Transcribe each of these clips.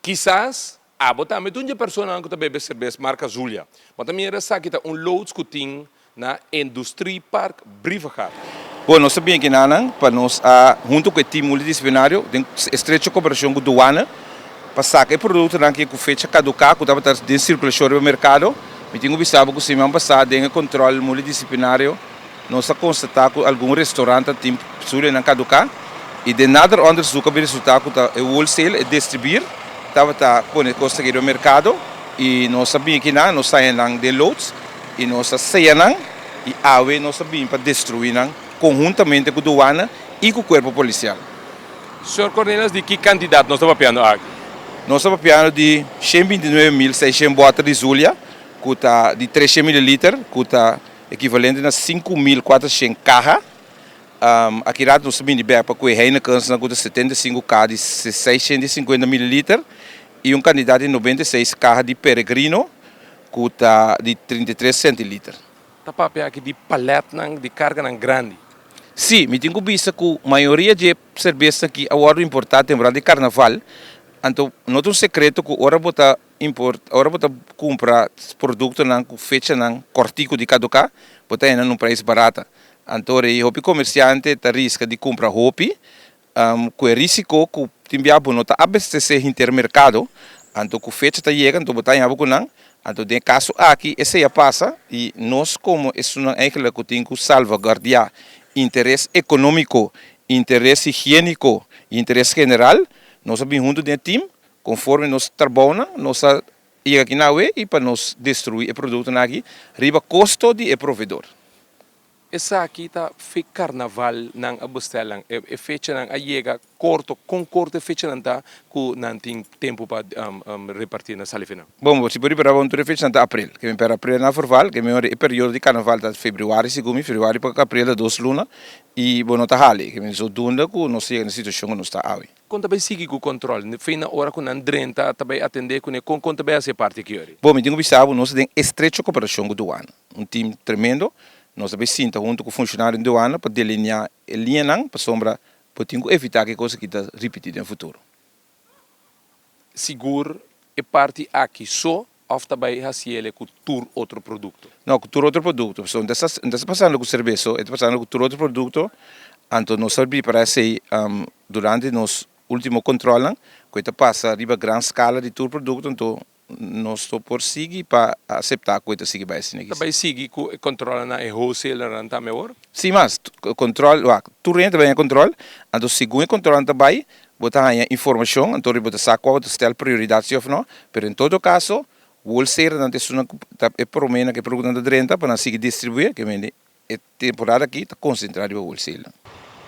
Kisas abo tambe ta un dje personanan ku ta bebe serbes marka Zulia. Bo ta mira esaki ta un loods ku tin na Industriepark Brievengat. Bon, nos ta bin aki nanan pa nos a hunto ku e team multidisciplinario den estrecho koperashon ku Douane pa saka e produktonan ki ku fecha kaduká ku tabata den sirkulashon riba merkado. Mi tin ku bisa bo ku siman pasá den e kontrol multidisciplinario nos a konstatá ku algun restorant ta tin sulenan kaduká i den nader onderzoek a bin resultá ku ta e wholesale, e distribuir, tabata pone e kos aki riba merkado i nos a bin aki nan, nos haña nan den loods. I nos a seya nan, i awe nos a bini pa destruí nan konhuntamente ku duana i ku kuerpo polisial. Señor Cornelis, di ki kantidat nos ta papiando aki? Nos ta papiando di 129,600 bòter di Zulia, ku ta di 300 mililiter, ku ta ekivalente na 5,400 kaha. Aki rato nos ta bini bèk pa ku e Heinekensnan ku ta 75 kaha di 650 mililiter i un kantidat di 96 kaha di Peregrino, ku ta di 33 sentiliter. Ta papia aki di palètnan di karganan grandi. Sí, mi tin ku bisa ku mayoria dje serbesnan aki a wòrdu importá temporada di karnaval. Anto no ta un sekreto ku ora bo ta import, ora bo ta kumpra produktonan ku fechanan kòrtiku di kaduká, bo ta hena na un preis barata. Anto rei hopi komersiante ta riska di kumpra hopi Ku e risiko ku tin bia bo no ta abastesé henter merkado, anto ku fecha ta yega anto bo ta haña bo ku nan, anto den e kaso aki esei a pasa i nos komo esunnan eigentlik ku tin ku salvaguardiá interes ekonómiko, interes higiéniko i interes general, nos a bin huntu den e tim konforme nos trabounan nos a yega aki na awe i pa nos destruí e produktonan aki riba kosto di e provedor. Esaki ta fe karnaval nan a bestel nan e fechanan a yega korto kon korto e fechanan ta ku nan tin tempu pa reparti na sali final? Bon bo si por ripara bon tur e fechanan ta april ke mi pera april na forval ke mi ora e periodo di karnaval ta februari segun mi februari pa april ta dos luna i bo no ta hali ke mi so dunda ku nos ta yega na e situashon ku nos ta awe. Kon ta bai sigui ku kontrol fe na ora ku nan drenta ta bai atende kuné kon kon ta bai hasi e parti aki ori? Bon mi tin ku bisa bo nos ta den estrecho koperashon ku duana un team tremendo Nos ta bay sinta hunto cu funcionario di douane pa delinea e liñanan pasobra bo tin cu evita cu e cos aki ta ripiti den futuro. Sigur e parti aki so of ta bay haciele cu tur otro producto? No, cu tur otro producto. Pasobra no ta no ta pasando cu cerbes so, e ta pasando cu tur otro producto. Anto nos ta prepara esey durante nos ultimo controlnan cu e ta pasa riba gran scala di tur producto. Anto Nos no por sigui pa aseptá ku e ta sigui bai asina aki. Ta bai sigui ku e kòntròlnan na e wholesalernan tambe awor? Sí, mas kòntròl, wak, tur hende ta bai haña kòntròl, anto segun e kòntròlnan ta bai, bo ta haña informashon, anto bo ta sa kua bo ta stèl prioridat si òf no, pero en todo kaso, wholesalernan ta esunnan ku ta e proménan ku e produktonan ta drenta pa nan sigui distribuí, ke mende E temporada aki ta konsentrá riba wholesale.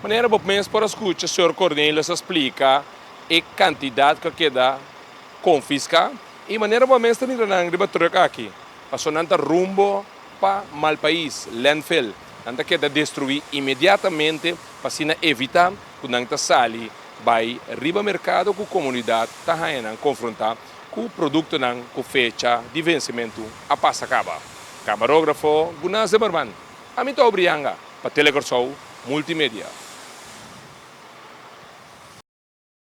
Manera bo mes por a skucha señor Cornelis a splika e kantidat ku a keda konfiská i manera bo mes ta mira nan riba trùk aki, pasobra nan ta rumbo pa Malpais, landfill. Nan ta keda destruí inmediatamente pa asina evitá ku nan ta sali bai riba merkado ku komunidat ta haña nan konfrontá ku produktonan ku fecha di vensementu a pasa kaba. Kamarógrafo Gunnar Zimmerman, ami ta Aubrey Yanga pa Tele Kòrsou Multimedia.